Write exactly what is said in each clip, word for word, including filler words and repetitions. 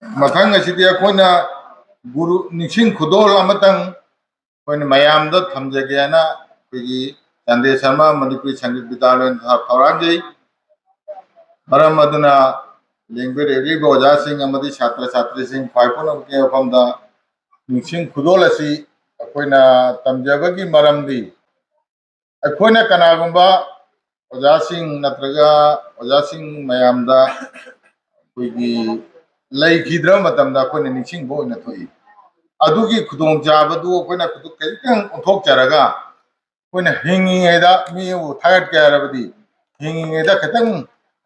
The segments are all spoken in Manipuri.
ꯃꯊꯪ ꯑꯁꯤꯗꯤ ꯑꯩꯈꯣꯏꯅ ꯒꯨꯔꯨ ꯅꯤꯡꯁꯤꯡ ꯈꯨꯗꯣꯜ ꯑꯃꯇꯪ ꯑꯩꯈꯣꯏꯅ ꯃꯌꯥꯝꯗ ꯊꯝꯖꯒꯦꯅ ꯑꯩꯈꯣꯏꯒꯤ ꯆꯥꯟꯗꯦ ꯁꯔꯃ ꯃꯅꯤꯄꯨꯔꯤ ꯁꯪꯒꯤꯠ ꯕꯤꯗ꯭ꯌꯥꯂꯌꯅ ꯊꯧꯔꯥꯡꯖꯩ꯫ ꯃꯔꯝ ꯑꯗꯨꯅ ꯂꯦꯡꯕꯤꯔꯛꯂꯤꯕ ꯑꯣꯖꯥꯁꯤꯡ ꯑꯃꯗꯤ ꯁꯥꯇ꯭ꯔ ꯁꯥꯇ꯭ꯔꯤꯁꯤꯡ ꯈ꯭ꯋꯥꯏ ꯄꯨꯝꯅꯃꯛꯀꯤ ꯃꯐꯝꯗ ꯅꯤꯡꯁꯤꯡ ꯈꯨꯗꯣꯜ ꯑꯁꯤ ꯑꯩꯈꯣꯏꯅ ꯇꯝꯖꯕꯒꯤ ꯃꯔꯝꯗꯤ, ꯑꯩꯈꯣꯏꯅ ꯀꯅꯥꯒꯨꯝꯕ ꯑꯣꯖꯥꯁꯤꯡ ꯅꯠꯇ꯭ꯔꯒ ꯑꯣꯖꯥꯁꯤꯡ ꯃꯌꯥꯝꯗ ꯑꯩꯈꯣꯏꯒꯤ ꯂꯩꯈꯤꯗ꯭ꯔꯕ ꯃꯇꯝꯗ ꯑꯩꯈꯣꯏꯅ ꯅꯤꯡꯁꯤꯡꯕ ꯑꯣꯏꯅ ꯊꯣꯛꯏ꯫ ꯑꯗꯨꯒꯤ ꯈꯨꯗꯣꯡꯆꯥꯕꯗꯨ ꯑꯩꯈꯣꯏꯅ ꯈꯤꯇꯪ ꯑꯣꯟꯊꯣꯛꯆꯔꯒ, ꯑꯩꯈꯣꯏꯅ ꯍꯤꯡꯉꯤꯉꯩꯗ ꯃꯤꯕꯨ ꯊꯥꯒꯠꯀꯦ ꯍꯥꯏꯔꯕꯗꯤ, ꯍꯤꯡꯉꯤꯉꯩꯗ ꯈꯤꯇꯪ,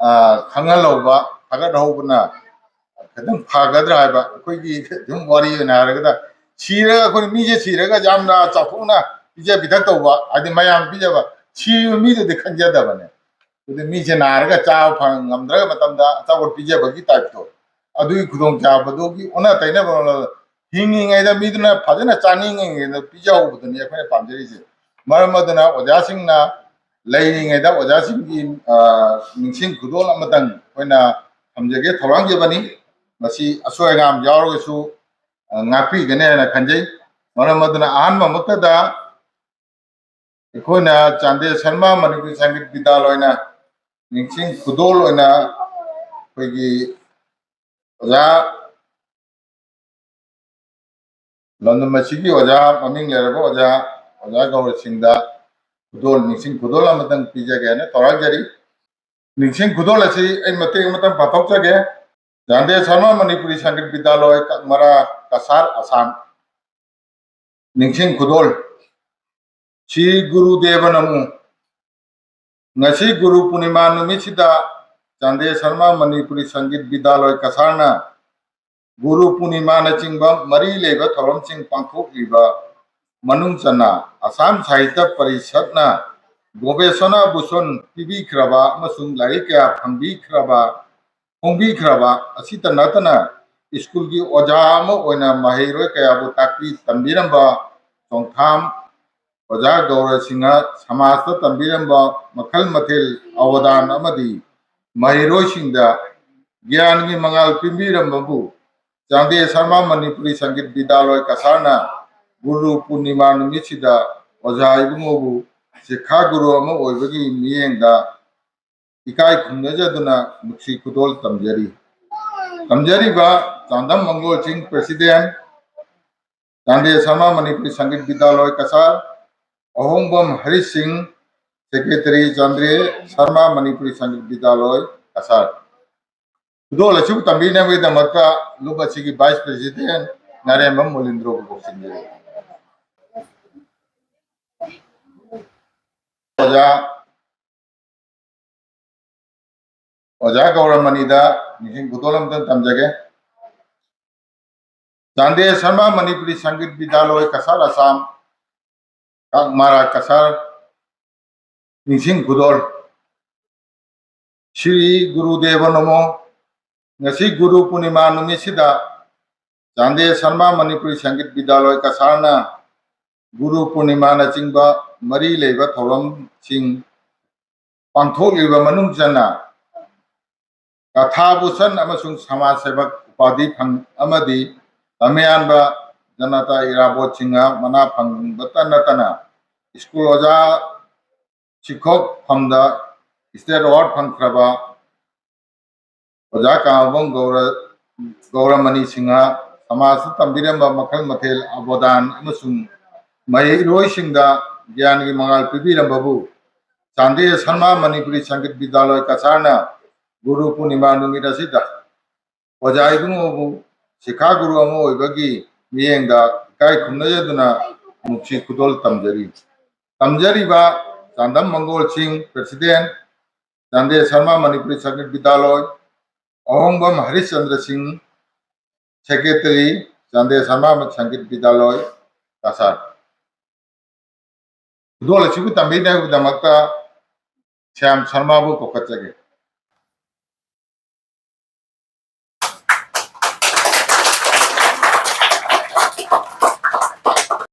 ꯑ, ꯈꯪꯍꯜꯍꯧꯕ, ꯊꯥꯒꯠꯍꯧꯕꯅ ꯈꯤꯇꯪ ꯐꯒꯗ꯭ꯔꯥ ꯍꯥꯏꯕ꯫ ꯑꯩꯈꯣꯏꯒꯤ ꯑꯗꯨꯝ ꯋꯥꯔꯤ ꯑꯣꯏꯅ ꯍꯥꯏꯔꯒꯗ, ꯁꯤꯔꯒ ꯑꯩꯈꯣꯏꯅ, ꯃꯤꯁꯦ ꯁꯤꯔꯒ ꯌꯥꯝꯅ ꯆꯥꯎꯊꯣꯛꯅ ꯄꯤꯖ ꯄꯤꯊꯛ ꯇꯧꯕ, ꯍꯥꯏꯗꯤ ꯃꯌꯥꯝ ꯄꯤꯖꯕ, ꯁꯤꯔꯤꯕ ꯃꯤꯗꯨꯗꯤ ꯈꯟꯖꯗꯕꯅꯦ꯫ ꯑꯗꯨꯗꯤ ꯃꯤꯁꯦ ꯅꯥꯔꯒ ꯆꯥꯕ ꯐꯪ-, ꯉꯝꯗ꯭ꯔꯒ ꯃꯇꯝꯗ ꯑꯆꯥꯄꯣꯠ ꯄꯤꯖꯕꯒꯤ ꯇꯥꯏꯞꯇꯣ, ꯑꯗꯨꯒꯤ ꯈꯨꯗꯣꯡꯆꯥꯕꯗꯨꯒꯤ ꯑꯣꯟꯅ ꯇꯩꯅꯕ ꯍꯤꯡꯉꯤꯉꯩꯗ ꯃꯤꯗꯨꯅ ꯐꯖꯅ ꯆꯥꯅꯤꯡꯉꯤꯉꯩꯗ ꯄꯤꯖꯍꯧꯕꯗꯨꯅꯤ ꯑꯩꯈꯣꯏꯅ ꯄꯥꯝꯖꯔꯤꯁꯦ꯫ ꯃꯔꯝ ꯑꯗꯨꯅ ꯑꯣꯖꯥꯁꯤꯡꯅ ꯂꯩꯔꯤꯉꯩꯗ ꯑꯣꯖꯥꯁꯤꯡꯒꯤ, ꯑ, ꯅꯤꯡꯁꯤꯡ ꯈꯨꯗꯣꯜ ꯑꯃꯇꯪ ꯑꯩꯈꯣꯏꯅ ꯊꯝꯖꯒꯦ, ꯊꯧꯔꯥꯡꯖꯕꯅꯤ꯫ ꯃꯁꯤ ꯑꯁꯣꯏ ꯑꯉꯥꯝ ꯌꯥꯎꯔꯒꯁꯨ, ꯑ, ꯉꯥꯛꯄꯤꯒꯅꯤ ꯍꯥꯏꯅ ꯈꯟꯖꯩ꯫ ꯃꯔꯝ ꯑꯗꯨꯅ ꯑꯍꯥꯟꯕꯃꯛꯇꯗ ꯑꯩꯈꯣꯏꯅ ꯆꯥꯟꯗꯦ ꯁꯔꯃ ꯃꯅꯤꯄꯨꯔꯤ ꯁꯪꯒꯤꯠ ꯕꯤꯗ꯭ꯌꯥꯂꯌꯅ ꯅꯤꯡꯁꯤꯡ ꯈꯨꯗꯣꯜ ꯑꯣꯏꯅ ꯑꯩꯈꯣꯏꯒꯤ ꯑꯣꯖꯥ, ꯂꯝꯗꯝ ꯑꯁꯤꯒꯤ ꯑꯣꯖꯥ, ꯃꯃꯤꯡ ꯂꯩꯔꯕ ꯑꯣꯖꯥ, ꯑꯣꯖꯥ ꯒꯧꯔ ꯁꯤꯡꯗ ꯈꯨꯗꯣꯜ, ꯅꯤꯡꯁꯤꯡ ꯈꯨꯗꯣꯜ ꯑꯃꯇꯪ ꯄꯤꯖꯒꯦꯅ ꯊꯧꯔꯥꯡꯖꯔꯤ꯫ ꯅꯤꯡꯁꯤꯡ ꯈꯨꯗꯣꯜ ꯑꯁꯤ ꯑꯩ ꯃꯇꯦꯛ ꯑꯃꯇꯪ ꯄꯥꯊꯣꯛꯆꯒꯦ꯫ ꯆꯥꯟꯗꯦ ꯁꯔꯃ ꯃꯅꯤꯄꯨꯔꯤ ꯁꯪꯒꯤꯠ ꯕꯤꯗ꯭ꯌꯥꯂꯣꯏ, ꯀꯛꯃꯔꯥ, ꯀꯁꯥꯔ, ꯑꯁꯥꯝ꯫ ꯅꯤꯡꯁꯤꯡ ꯈꯨꯗꯣꯜ꯫ ꯁ꯭ꯔꯤ ꯒꯨꯔꯨꯗꯦꯕ ꯅꯃꯣ꯫ ꯉꯁꯤ ꯒꯨꯔꯨ ꯄꯨꯔꯅꯤꯃꯥ ꯅꯨꯃꯤꯠꯁꯤꯗ ꯆꯥꯟꯗꯦ ꯁꯔꯃ ꯃꯅꯤꯄꯨꯔꯤ ꯁꯪꯒꯤꯠ ꯕꯤꯗ꯭ꯌꯥꯂꯣꯏ ꯀꯁꯥꯔꯅ ꯒꯨꯔꯨ ꯄꯨꯔꯅꯤꯃꯥꯅꯆꯤꯡꯕ ꯃꯔꯤ ꯂꯩꯕ ꯊꯧꯔꯝꯁꯤꯡ ꯄꯥꯡꯊꯣꯛꯂꯤꯕ ꯃꯅꯨꯡ ꯆꯟꯅ ꯑꯁꯥꯝ ꯁꯥꯍꯤꯇ꯭ꯌ ꯄꯔꯤꯁꯠꯅ ꯒꯣꯕꯦꯁꯅꯥ ꯚꯨꯁꯟ ꯄꯤꯕꯤꯈ꯭ꯔꯕ ꯑꯃꯁꯨꯡ ꯂꯥꯏꯔꯤꯛ ꯀꯌꯥ ꯐꯪꯕꯤꯈ꯭ꯔꯕ, ꯐꯣꯡꯕꯤꯈ꯭ꯔꯕ ꯑꯁꯤꯇ ꯅꯠꯇꯅ ꯁ꯭ꯀꯨꯜꯒꯤ ꯑꯣꯖꯥ ꯑꯃ ꯑꯣꯏꯅ ꯃꯍꯩꯔꯣꯏ ꯀꯌꯥꯕꯨ ꯇꯥꯛꯄꯤ ꯇꯝꯕꯤꯔꯝꯕ ꯆꯣꯡꯊꯥꯝ ꯑꯣꯖꯥ ꯒꯧꯔ ꯁꯤꯡꯍ ꯁꯃꯥꯖꯇ ꯇꯝꯕꯤꯔꯝꯕ ꯃꯈꯜ ꯃꯊꯦꯜ ꯑꯋꯗꯥꯟ ꯑꯃꯗꯤ ꯃꯍꯩꯔꯣꯏꯁꯤꯡꯗ ꯒ꯭ꯌꯥꯟꯒꯤ ꯃꯉꯥꯜ ꯄꯤꯕꯤꯔꯝꯕꯕꯨ ꯆꯥꯟꯗꯦ ꯁꯔꯃ ꯃꯅꯤꯄꯨꯔꯤ ꯁꯪꯒꯤꯠ ꯕꯤꯗ꯭ꯌꯥꯂꯣꯏ ꯀꯁꯥꯔꯅ ꯒꯨꯔꯨ ꯄꯨꯔꯅꯤꯃꯥ ꯅꯨꯃꯤꯠꯁꯤꯗ ꯑꯣꯖꯥ ꯏꯕꯨꯡꯉꯣꯕꯨ ꯁꯤꯈꯥ ꯒꯨꯔꯨ ꯑꯃ ꯑꯣꯏꯕꯒꯤ ꯃꯤꯠꯌꯦꯡꯗ ꯏꯀꯥꯏ ꯈꯨꯝꯅꯖꯗꯨꯅ ꯅꯨꯡꯁꯤ ꯈꯨꯗꯣꯜ ꯇꯝꯖꯔꯤ꯫ ꯇꯝꯖꯔꯤꯕ ꯆꯥꯟꯗꯝ ꯃꯪꯒꯣꯜ ꯁꯤꯡ, President, ꯆꯥꯟꯗꯦ ꯁꯔꯃ ꯃꯅꯤꯄꯨꯔꯤ ꯁꯪꯒꯤꯠ ꯕꯤꯗ꯭ꯌꯥꯂꯣꯏ ꯀꯁꯥꯔ, ꯑꯍꯣꯡꯕꯝ ꯍꯔꯤꯁ ꯁꯤꯡ, Secretary, ꯆꯥꯟꯗꯦ ꯁꯔꯃ ꯃꯅꯤꯄꯨꯔꯤ ꯁꯪꯒꯤꯠ ꯕꯤꯗ꯭ꯌꯥꯂꯣꯏ ꯀꯁꯥꯔ꯫ ꯈꯨꯗꯣꯜ ꯑꯁꯤꯕꯨ ꯇꯝꯕꯤꯅꯕꯒꯤꯗꯃꯛꯇ ꯂꯨꯞ ꯑꯁꯤꯒꯤ Vice President ꯅꯥꯔꯦꯝꯕꯝ ꯃꯣꯂꯤꯟꯗ꯭ꯔꯣꯕꯨ ꯀꯧꯁꯤꯟꯖꯔꯤ꯫ ꯑꯣꯖꯥ, ꯑꯣꯖꯥ ꯒꯧꯔꯃꯅꯤꯗ ꯅꯤꯡꯁꯤꯡ ꯈꯨꯗꯣꯜ ꯑꯃꯇꯪ ꯇꯝꯖꯒꯦ꯫ ꯆꯥꯟꯗꯦ ꯁꯔꯃ ꯃꯅꯤꯄꯨꯔꯤ ꯁꯪꯒꯤꯠ ꯕꯤꯗ꯭ꯌꯥꯂꯣꯏ ꯀꯁꯥꯔ ꯑꯁꯥꯝ, ꯀꯥꯛꯃꯥꯔꯥ ꯀꯁꯥꯔ, ꯅꯤꯡꯁꯤꯡ ꯈꯨꯗꯣꯜ꯫ ꯁ꯭ꯔꯤ ꯒꯨꯔꯨꯗꯦꯕ ꯅꯃꯣ꯫ ꯉꯁꯤ ꯒꯨꯔꯨ ꯄꯨꯔꯅꯤꯃꯥ ꯅꯨꯃꯤꯠꯁꯤꯗ ꯆꯥꯟꯗꯦ ꯁꯔꯃ ꯃꯅꯤꯄꯨꯔꯤ ꯁꯪꯒꯤꯠ ꯕꯤꯗ꯭ꯌꯥꯂꯣꯏ ꯀꯁꯥꯔꯅ ꯒꯨꯔꯨ ꯄꯨꯔꯅꯤꯃꯥꯅꯆꯤꯡꯕ ꯃꯔꯤ ꯂꯩꯕ ꯊꯧꯔꯝꯁꯤꯡ ꯄꯥꯡꯊꯣꯛꯂꯤꯕ ꯃꯅꯨꯡ ꯆꯟꯅ ꯀꯊꯥ ꯚꯨꯁꯟ ꯑꯃꯁꯨꯡ ꯁꯃꯥꯖ ꯁꯦꯕꯛ ꯎꯄꯥꯙꯤ ꯐꯪ ꯑꯃꯗꯤ ꯂꯝꯌꯥꯟꯕ ꯖꯅꯇꯥ ꯏꯔꯥꯕꯣꯠ ꯁꯤꯡꯍ ꯃꯅꯥ ꯐꯪꯕꯇ ꯅꯠꯇꯅ ꯁ꯭ꯀꯨꯜ ꯑꯣꯖꯥ ꯁꯤꯈꯣꯛ ꯐꯝꯗ State Award ꯐꯪꯈ꯭ꯔꯕ ꯑꯣꯖꯥ ꯀꯥꯡꯉꯕꯝ ꯒꯧꯔ-, ꯒꯧꯔꯃꯅꯤ ꯁꯤꯡꯍ ꯁꯃꯥꯖꯇ ꯇꯝꯕꯤꯔꯝꯕ ꯃꯈꯜ ꯃꯊꯦꯜ ꯑꯕꯗꯥꯟ ꯑꯃꯁꯨꯡ ꯃꯍꯩꯔꯣꯏꯁꯤꯡꯗ ꯒ꯭ꯌꯥꯟꯒꯤ ꯃꯉꯥꯜ ꯄꯤꯕꯤꯔꯝꯕꯕꯨ ꯆꯥꯟꯗꯦ ꯁꯔꯃ ꯃꯅꯤꯄꯨꯔꯤ ꯁꯪꯒꯤꯠ ꯕꯤꯗ꯭ꯌꯥꯂꯣꯏ ꯀꯁꯥꯔꯅ ꯒꯨꯔꯨ ꯄꯨꯔꯅꯤꯃꯥ ꯅꯨꯃꯤꯠ ꯑꯁꯤꯗ ꯑꯣꯖꯥ ꯏꯕꯨꯡꯉꯣꯕꯨ ꯁꯤꯈꯥ ꯒꯨꯔꯨ ꯑꯃ ꯑꯣꯏꯕꯒꯤ ꯃꯤꯠꯌꯦꯡꯗ ꯏꯀꯥꯏ ꯈꯨꯝꯅꯖꯗꯨꯅ ꯅꯨꯡꯁꯤ ꯈꯨꯗꯣꯜ ꯇꯝꯖꯔꯤ꯫ ꯇꯝꯖꯔꯤꯕ ꯆꯥꯟꯗꯝ ꯃꯪꯒꯣꯜ ꯁꯤꯡ, President, ꯆꯥꯟꯗꯦ ꯁꯔꯃ ꯃꯅꯤꯄꯨꯔꯤ ꯁꯪꯒꯤꯠ ꯕꯤꯗ꯭ꯌꯥꯂꯣꯏ, ꯑꯍꯣꯡꯕꯝ ꯍꯔꯤꯁꯆꯟꯗ꯭ꯔ ꯁꯤꯡ, Secretary, ꯆꯥꯟꯗꯦ ꯁꯔꯃ ꯁꯪꯒꯤꯠ ꯕꯤꯗ꯭ꯌꯥꯂꯣꯏ, ꯀꯁꯥꯔ꯫ ꯈꯨꯗꯣꯜ ꯑꯁꯤꯕꯨ ꯇꯝꯕꯤꯅꯕꯒꯤꯗꯃꯛꯇ ꯁ꯭ꯌꯥꯝ ꯁꯔꯃꯕꯨ ꯀꯧꯈꯠꯆꯒꯦ꯫